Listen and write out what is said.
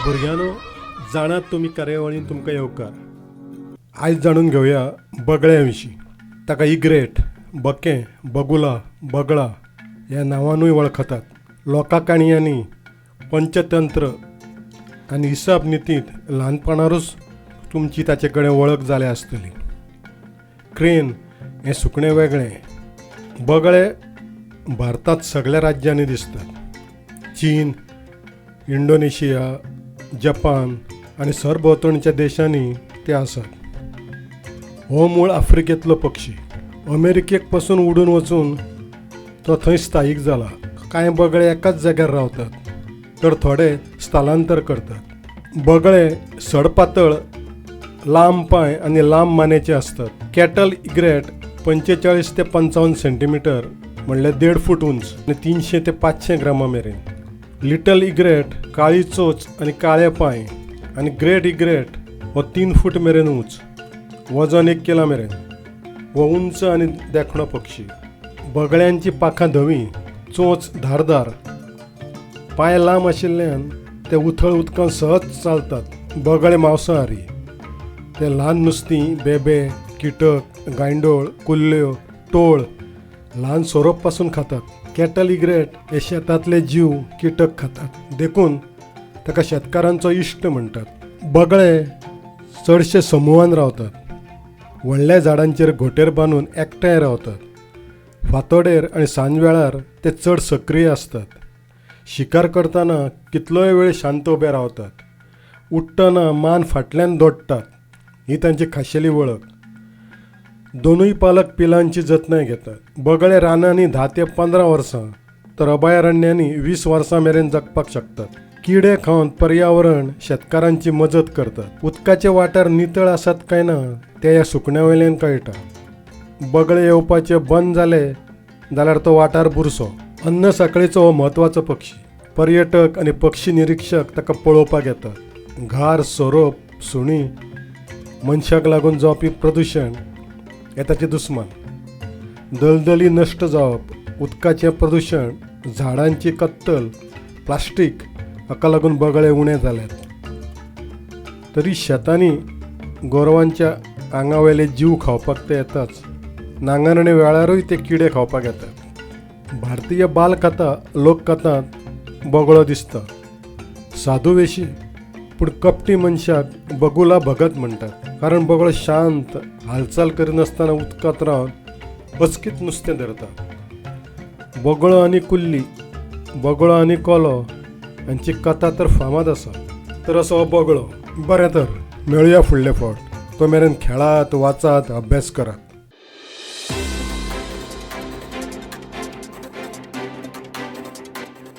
भुरग्यांनो, जाणात तुमी कार्यावळीन तुमकां येवकार. आयज जाणून घेवया बगळ्या विशीं. ताका इग्रेट, बकें, बगुला, बगळा ह्या नांवानूय वळखतात. लोकां काणयांनी, पंचतंत्र आनी इसाप नितींत ल्हानपणारूच तुमची ताचे कडेन वळख जाल्या आसतली. क्रेन हें सुकणें वेगळें. बगळे भारतांत सगळ्या राज्यांनी दिसतात. चीन, इंडोनेशिया, जपान आनी सरभोंवतणच्या देशांनी ते आसात. हो मूळ आफ्रिकेंतलो पक्षी. अमेरिकेक पसून उडून वचून तो थंय स्थायीक जाला. कांय बगळे एकाच जाग्यार रावतात तर थोडे स्थलांतर करतात. बगळे सडपातळ, लांब पांय आनी लांब मानेचे आसतात. कॅटल इग्रेट 45 ते 55 सेंटीमिटर म्हणल्यार 1.5 फूट उंच आनी 300 ते 500 ग्रामा मेरेन. लिटल इग्रेट काळी चोंच आनी काळे पांय आनी ग्रेट इग्रेट हो 3 फूट मेरेन उंच, वजन 1 किला मेरेन. हो उंच आनी देखणो पक्षी. बगळ्यांची पाखां धवीं, चोंच धारदार, पांय लांब आशिल्ल्यान ते उथळ उदकांत सहज चलतात. बगळे मांसाहारी. ते ल्हान नुस्तीं, बेबे, किटक, गांयडोळ, कुल्ल्यो, टोळ, ल्हान सोरोप पासून खातात. कॅटल इग्रेट हे शेतांतले जीव, किटक खातात, देखून ताका शेतकारांचो इश्ट म्हणटात. बगळे चडशे समुहान रावतात. व्हडल्या झाडांचेर घोंटेर बांदून एकठांय रावतात. फांतोडेर आनी सांजवेळार ते चड सक्रीय आसतात. शिकार करतना कितलोय वेळ शांत उबे रावतात. उडटना मान फाटल्यान दोडटात, ही तांची खाशेली वळख. दोनूय पालक पिलांची जतनाय घेतात. बगळे रानांनी 10 ते 15 वर्सां तर अभयारण्यांनी 20 वर्सां मेरेन जगपाक शकतात. किडे खावन पर्यावरण शेतकारांची मजत करतात. उदकाचे वाठार नितळ आसात काय ना ते ह्या सुकण्या वयल्यान कळटा. बगळे येवपाचे बंद जाले जाल्यार तो वाठार बुरसो. अन्न साखळीचो हो म्हत्वाचो पक्षी. पर्यटक आनी पक्षी निरिक्षक ताका पळोवपाक येतात. घार, सोरोप, सुणीं, मनशाक लागून जावपी प्रदुशण हे ताचे दुस्मान. दलदली नश्ट जावप, उदकाचें प्रदुशण, झाडांची कत्तल, प्लास्टीक हाका लागून बगळे उणे जाल्यात. तरी शेतांनी गोरवांच्या आंगा वयले जीव खावपाक ते येताच. नांगरणे वेळारूय ते किडे खावपाक येतात. भारतीय बालकथा, लोककथांत बगळो दिसता. साधू वेशी पूण कपटी मनशाक बगुला भगत म्हणटात, कारण बगळो शांत, हालचाल करिनासतना उदकांत रावन अचकीत नुस्तें धरता. बगळो आनी कुल्ली, बगळो आनी कोलो हांची कथा तर फामाद आसा. तर असो हो बगळो. बरें, तर मेळुया फुडले फावट. तो मेरेन खेळात, वाचात, अभ्यास करात.